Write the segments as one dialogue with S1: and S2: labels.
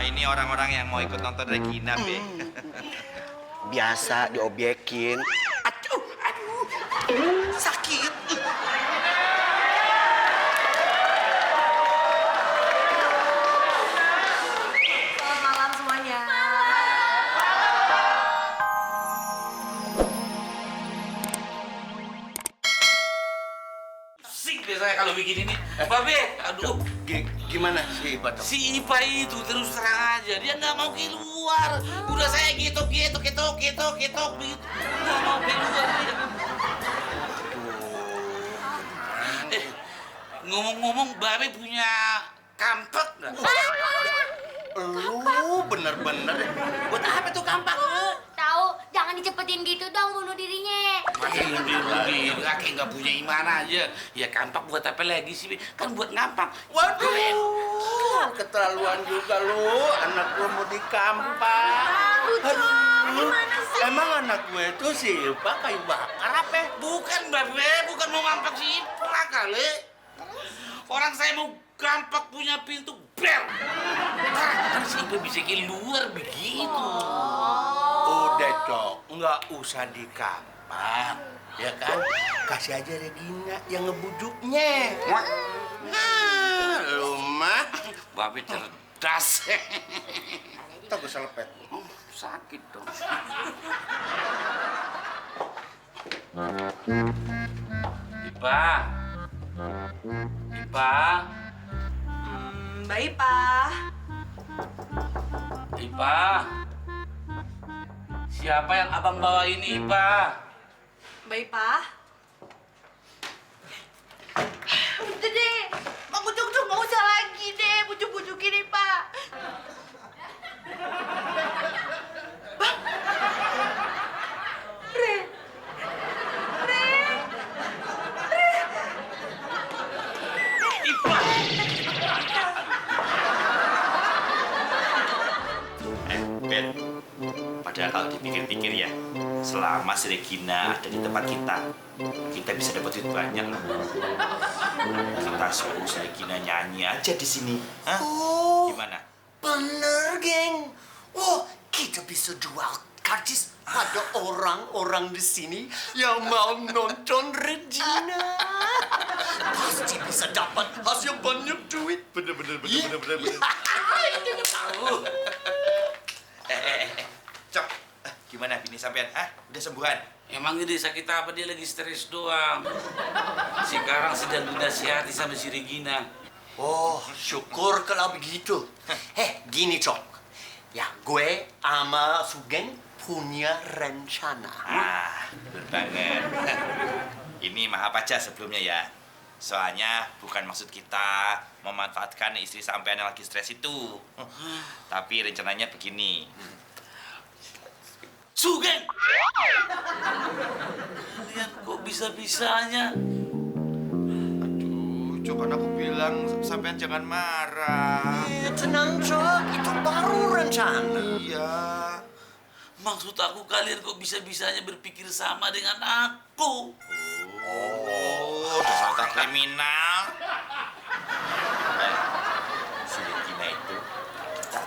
S1: ini orang-orang yang mau ikut nonton Regina, Be.
S2: Biasa diobyekin. Aduh, sakit.
S3: Selamat malam semuanya.
S4: Pusing biasanya kalau begini nih. Babe, aduh.
S2: Gimana si Ipa tuh?
S4: Si Ipa itu terus terang aja, dia nggak mau keluar. Udah saya gitu begitu. Nggak mau keluar dia. Ngomong-ngomong, Babe punya kampak nggak?
S2: Lu bener-bener buat apa tuh kampak?
S5: Tahu, jangan dicepetin gitu dong bunuh dirinya.
S4: Makin lebih kakek nggak punya iman aja. Ya kampak buat apa lagi sih? Kan buat ngampak.
S2: Waduh, keterlaluan juga lu. Anak gue mau dikampak.
S3: Gimana sih?
S2: Emang anak gue itu si Ipa kayu bakar apa?
S4: Bukan, Babe, bukan mau ngampak si Ipa kali. Orang saya mau kampak punya pintu bel. Kan si Ipa bisa keluar begitu.
S2: Udah, Cok. Nggak usah dikampak. Ya kan? Kasih aja Regina yang ngebujuknya. Nah, lu mah.
S4: Babe cerdas.
S2: Tak gue selepet.
S4: Sakit dong. Ipa.
S3: Baik, Pak.
S4: Ipa. Siapa yang abang bawa ini, Ipa?
S3: Baik, Pak. Udah deh. Mau bujuk nggak usah lagi deh. Bujuk-bujukin nih, Pak. Bang. Re.
S4: Ipa.
S1: Ben, padahal kalau dipikir-pikir ya, selama si Regina ada di tempat kita bisa dapat duit banyak. Kita suruh si Regina nyanyi aja di sini. Hah?
S2: Oh,
S1: Gimana?
S2: bener, geng. Oh, kita bisa jual karcis pada orang-orang di sini yang mau nonton Regina. Pasti bisa dapat hasil banyak duit. Bener. Itu tahu.
S1: Cok, gimana bini sampean? Udah sembuhan?
S4: Emang ini sakit apa? Dia lagi stres doang. Sekarang sedang dinasihati sama si Regina.
S2: Oh, syukur kalau begitu. Gini, Cok. Ya, gue sama Sugeng punya rencana.
S1: Bener banget. Ini maaf aja sebelumnya ya. Soalnya bukan maksud kita memanfaatkan istri sampean yang lagi stres itu. Tapi rencananya begini.
S4: Sugeng! Lihat kok bisa-bisanya.
S1: Cok, kan aku bilang sampean jangan marah.
S2: Tenang, Cok. Itu baru rencana.
S1: Iya.
S4: Maksud aku kalian kok bisa-bisanya berpikir sama dengan aku.
S1: Oh, dasar otak kriminal. Si Regina itu kita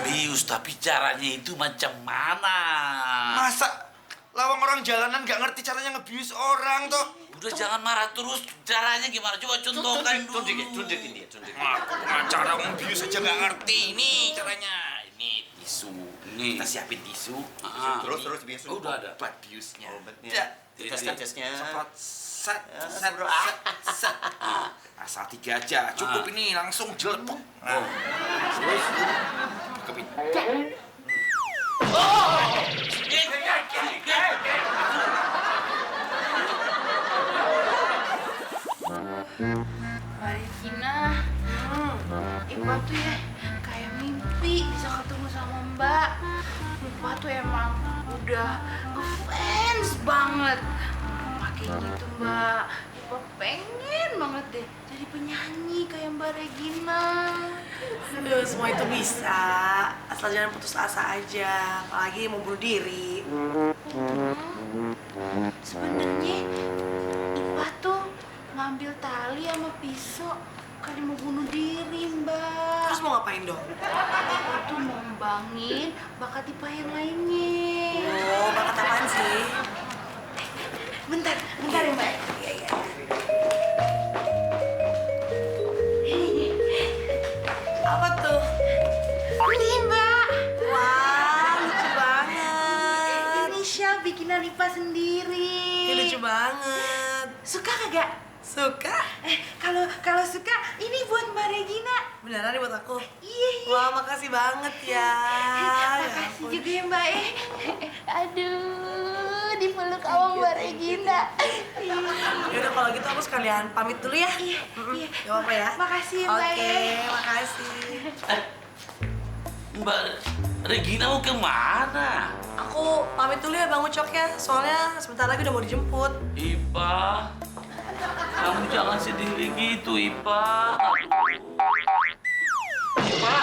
S4: Bius, tapi caranya itu macam mana?
S1: Masa lawang orang jalanan nggak ngerti caranya ngebius orang toh?
S4: Udah jangan marah terus, caranya gimana? Coba contohkan dulu.
S2: Tunjukin dia.
S1: Aku pengacara ngebius aja nggak ngerti. Ini caranya. Ini tisu.
S4: Nih.
S1: Kita siapin tisu.
S2: Terus biasa.
S4: Udah ada.
S1: Buat biusnya.
S2: Obatnya. Tes-tesnya.
S1: Semprot. Set. Asal 3 aja. Cukup ini langsung jelepuk. Nah. Terus. Bekepin.
S6: Mbak Regina, Ipa tuh ya kayak mimpi bisa ketemu sama Mbak. Ipa tuh emang udah ngefans banget. Makanya gitu Mbak, Ipa pengen banget deh jadi penyanyi kayak Mbak Regina.
S3: Aduh, semua itu bisa. Asal jangan putus asa aja. Apalagi mau bunuh diri.
S6: Sebenarnya Ipa tuh ngambil tali sama pisau bukannya mau bunuh diri, Mbak.
S3: Terus mau ngapain dong?
S6: Aku tuh mau ngembangin bakat IPA yang lainnya.
S3: Oh, bakat apaan sih?
S6: Bentar ya, Mbak.
S3: Iya. Apa tuh?
S6: Nih, Mbak.
S3: Wah, lucu banget.
S6: Ini Syah bikinan IPA sendiri.
S3: Ini lucu banget.
S6: Suka kagak?
S3: Suka?
S6: Kalau suka, ini buat Mbak Regina.
S3: Beneran nih buat aku?
S6: Iya.
S3: Wah, makasih banget ya.
S6: Makasih juga ya, Mbak. Aduh, dipeluk sama Mbak Regina.
S3: Yaudah kalau gitu aku sekalian pamit dulu ya.
S6: Iya.
S3: Gak apa-apa ya.
S6: Makasih ya, Mbak.
S3: Oke, makasih.
S4: Mbak Regina mau kemana?
S3: Aku pamit dulu ya Bang Ucok ya. Soalnya sebentar lagi udah mau dijemput.
S4: Ipa, kamu jangan sedih gitu, Ipa. Ipa.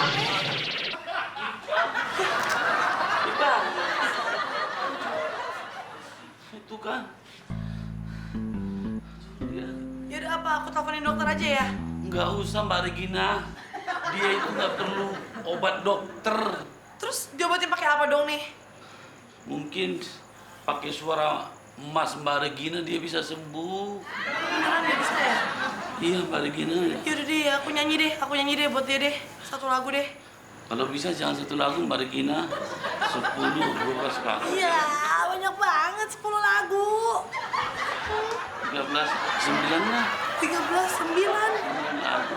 S4: Ipa. Itu kan.
S3: Yaudah apa, aku teleponin dokter aja ya?
S4: Nggak usah, Mbak Regina. Dia itu nggak perlu obat dokter.
S3: Terus diobatin pakai apa dong nih?
S4: Mungkin pakai suara Mas Mbak Regina dia bisa sembuh.
S3: Beneran dia bisa ya?
S4: Iya, Mbak Regina.
S3: Yaudah deh, aku nyanyi deh buat dia deh. Satu lagu deh.
S4: Kalau bisa jangan satu lagu, Mbak Regina. 10, 12 kali.
S3: Iya, banyak banget 10 lagu.
S4: 13, 9 lah.
S3: 13, 9.
S4: 9 lagu.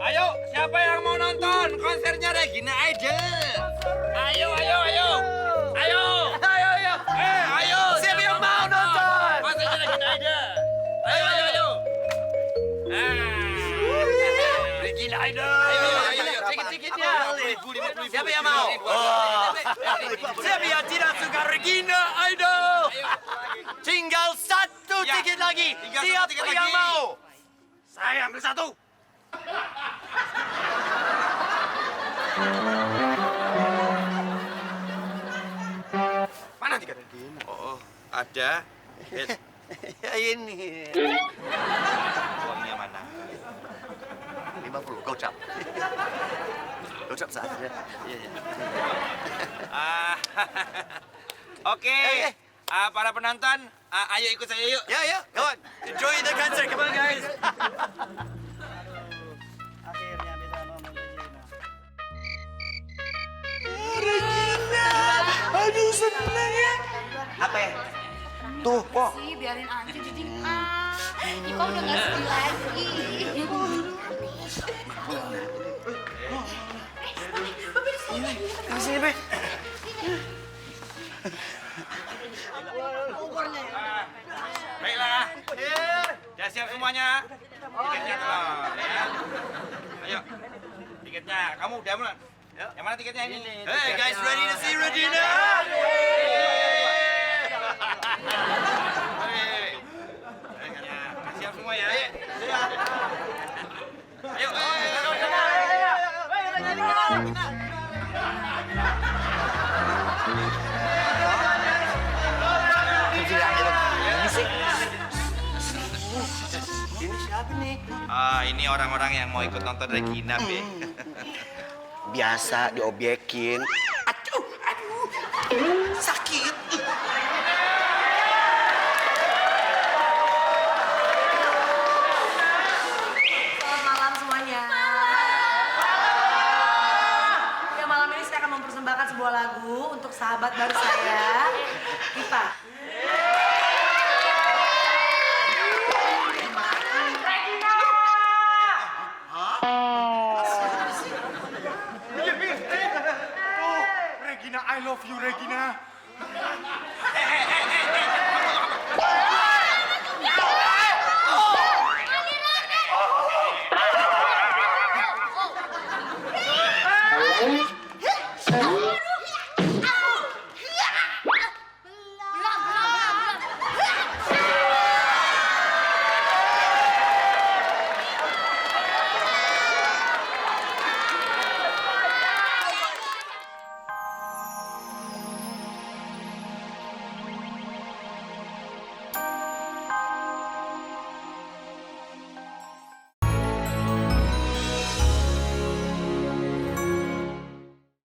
S1: Ayo, siapa yang mau nonton konsernya Regina Idol? Ayo. Ayo. Siapa yang mau nonton konsernya Regina Idol? Ayo. Regina Idol. Ayo. Tiketnya. Siapa yang mau? Siapa yang tidak suka Regina Idol?
S2: Tinggal satu tiket lagi. Siapa yang mau?
S1: Saya ambil satu. Mana tiket? Oh, ada.
S2: Ya ini.
S1: Uangnya mana?
S2: 50 gocap. Gocap saja. Iya.
S1: Oke. Para penonton, ayo ikut saya yuk.
S2: Ya, go on. Enjoy the concert. Come on, guys. Regina. Aduh, seneng ya. Apa ya? Tuh, kok.
S6: Sih, biarin aja jadi Ipa udah gak sedih lagi.
S2: Sini, Be.
S1: Baiklah. Sudah siap semuanya? Tiketnya tolong. Ya. Ayo. Tiketnya. Kamu udah mana? Yang mana tiketnya ini?
S2: Hey, guys, ready to see Regina?
S1: Siap semua ya? Ayo.
S2: Ini siapa nih?
S1: Ini orang-orang yang mau ikut nonton Regina, Be.
S2: Biasa diobyekin. Aduh. Sakit.
S3: Selamat malam semuanya. Ya, malam ini saya akan mempersembahkan sebuah lagu untuk sahabat baru saya, Ipa.
S2: Regina, I love you, Regina.